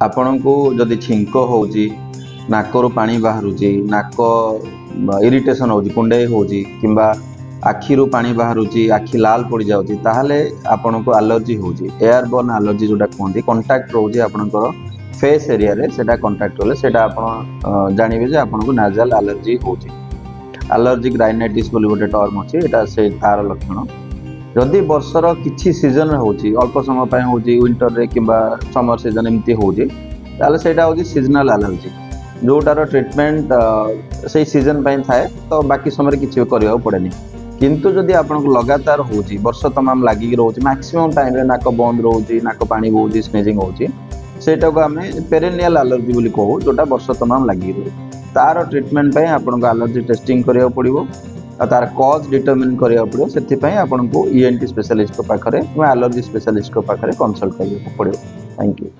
ଆପଣଙ୍କୁ ଯଦି ଛିଙ୍କ ହେଉଛି, ନାକରୁ ପାଣି ବାହାରୁଛି, ନାକ ଇରିଟେସନ୍ ହେଉଛି, କୁଣ୍ଡେଇ ହେଉଛି କିମ୍ବା ଆଖିରୁ ପାଣି ବାହାରୁଛି, ଆଖି ଲାଲ ପଡ଼ିଯାଉଛି, ତାହେଲେ ଆପଣଙ୍କୁ ଆଲର୍ଜି ହେଉଛି। ଏୟାରବର୍ନ ଆଲର୍ଜି ଯେଉଁଟା କୁହନ୍ତି, କଣ୍ଟାକ୍ଟ ରହୁଛି ଆପଣଙ୍କର ଫେସ୍ ଏରିଆରେ, ସେଇଟା କଣ୍ଟାକ୍ଟ ହେଲେ ସେଇଟା ଆପଣ ଜାଣିବେ ଯେ ଆପଣଙ୍କୁ ନାଜାଲ ଆଲର୍ଜି ହେଉଛି। ଆଲର୍ଜିକ୍ ରାଇନାଇଟିସ୍ ବୋଲି ଗୋଟେ ଟର୍ମ ଅଛି, ଏଇଟା ସେ ତାର ଲକ୍ଷଣ। ଯଦି ବର୍ଷର କିଛି ସିଜନରେ ହେଉଛି, ଅଳ୍ପ ସମୟ ପାଇଁ ହେଉଛି, ୱିଣ୍ଟରରେ କିମ୍ବା ସମର ସିଜନ ଏମିତି ହେଉଛି, ତାହେଲେ ସେଇଟା ହେଉଛି ସିଜନାଲ ଆଲର୍ଜି, ଯେଉଁଟାର ଟ୍ରିଟମେଣ୍ଟ ସେଇ ସିଜନ ପାଇଁ ଥାଏ, ତ ବାକି ସମୟରେ କିଛି କରିବାକୁ ପଡ଼େନି। କିନ୍ତୁ ଯଦି ଆପଣଙ୍କୁ ଲଗାତାର ହେଉଛି, ବର୍ଷ ତମାମ ଲାଗିକି ରହୁଛି, ମ୍ୟାକ୍ସିମମ୍ ଟାଇମ୍ରେ ନାକ ବନ୍ଦ ରହୁଛି, ନାକ ପାଣି ବହୁଛି, ସ୍ନିଜିଂ ହେଉଛି, ସେଇଟାକୁ ଆମେ ପେରେନିଆଲ ଆଲର୍ଜି ବୋଲି କହୁ, ଯେଉଁଟା ବର୍ଷ ତମାମ ଲାଗିକି ରୁହେ। ତାର ଟ୍ରିଟମେଣ୍ଟ ପାଇଁ ଆପଣଙ୍କୁ ଆଲର୍ଜି ଟେଷ୍ଟିଂ କରିବାକୁ ପଡ଼ିବ ଆଉ ତାର କଜ୍ ଡିଟରମିନ୍ କରିବାକୁ ପଡ଼ିବ। ସେଥିପାଇଁ ଆପଣଙ୍କୁ ଇଏନ୍ଟି ସ୍ପେଶାଲିଷ୍ଟଙ୍କ ପାଖରେ କିମ୍ବା ଆଲର୍ଜି ସ୍ପେଶାଲିଷ୍ଟଙ୍କ ପାଖରେ କନସଲ୍ଟ କରିବାକୁ ପଡ଼ିବ। Thank you.